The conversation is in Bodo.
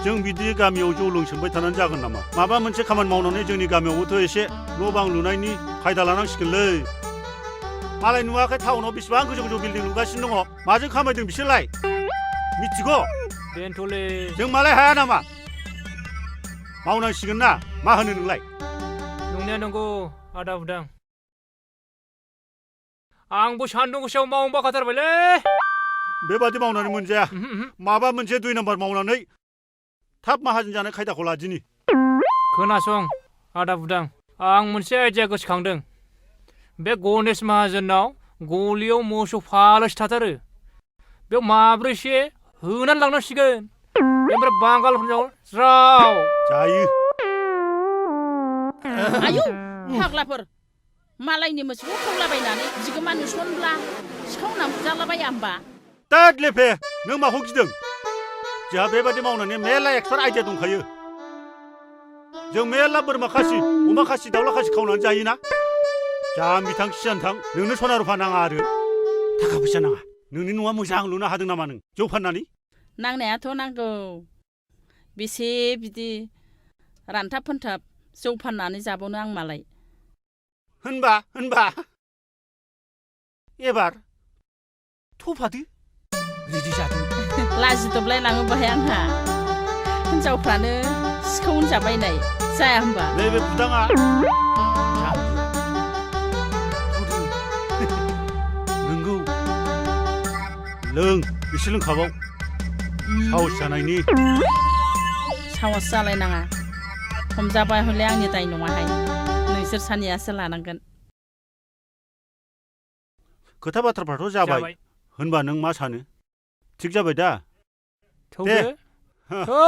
जों बिदि गामियाव जौ लोंसोमबाय थानानै जागोन नामा? माबा मोनसे खामानि मावनानै जोंनि गामियावबोथ' एसे न' बां लुनायनि खायदा लानांसिगोनलै। मालाय नुवाखै टाउनाव बेसेबां गोजौ गोजौ बिल्डिं लुगासिनो दङ। माजों खामायदों बिसोरलाय? मिथिगौ? बेनोथ'लै। जों मालाय हाया नामा? मावनांसिगोन ना? मा होनो नोंलाय? नंनाया नंगौ आदा बुदां। आंबो सान्दुं गोसायाव मावनो बाखाथारबायलै। बेबादि मावनानै मोनजाया। माबा मोनसे 2 नाम्बार मावनानै थाब माहाजोन जानाय खायदाखौ लादिनि। खोनासं आदा बुदां, आं मोनसे आइडिया गोसोखांदों। बे गणेश माहाजोननाव गलियाव मोसौ फालोसो थाथारो। बेयाव माब्रैसे होनानै लांनांसिगोन। ओमफ्राय बांगालफोरनाव ज्राव। जायो। आयौ फाग्लाफोर, मालायनि मोसौखौ खावलाबायनानै बिगोमा नुसनब्ला सिखावना बुजालाबाया होमबा? थोद लेफे, नों माखौ गिदों? जोंहा बेबादि मावनानै मेरला एक्सपार्ट आइडिया दंखायो। जों मेरला बोरमा खासि, अमा खासि, दाउला खासि खावनानै जायोना। जाम्बि थां सियान थां, नोंनो सना रुफा नाङा आरो थाखा फैसा नाङा। नोंनि न'आ मोजां लुनो हादों नामा नों जौ फाननानै? नांनायाथ' नांगौ। बेसे बिदि रानथाब फोनथाब जौ फाननानै जाबावनो आं मालाय। होनबा एबार थफादो, रेडि जादो। लाजिदबलाय लाङो बाहाय आंहा। हिनजावफ्रानो सिखाव होनजाबायनाय जाया होमबा? नैबे बुदाङा नोंगौ लों, एसे लोंखाबाव साहस जानायनि। साहस जालायनाङा। हमजाबाय हले आंनि दाय नङाहाय। नोंसोर सानैयासो लानांगोन। खोथा बाथ्राफ्राथ' जाबाय। होनबा नों मा सानो? थिग जाबाय दा? थौदो। दे। थौ।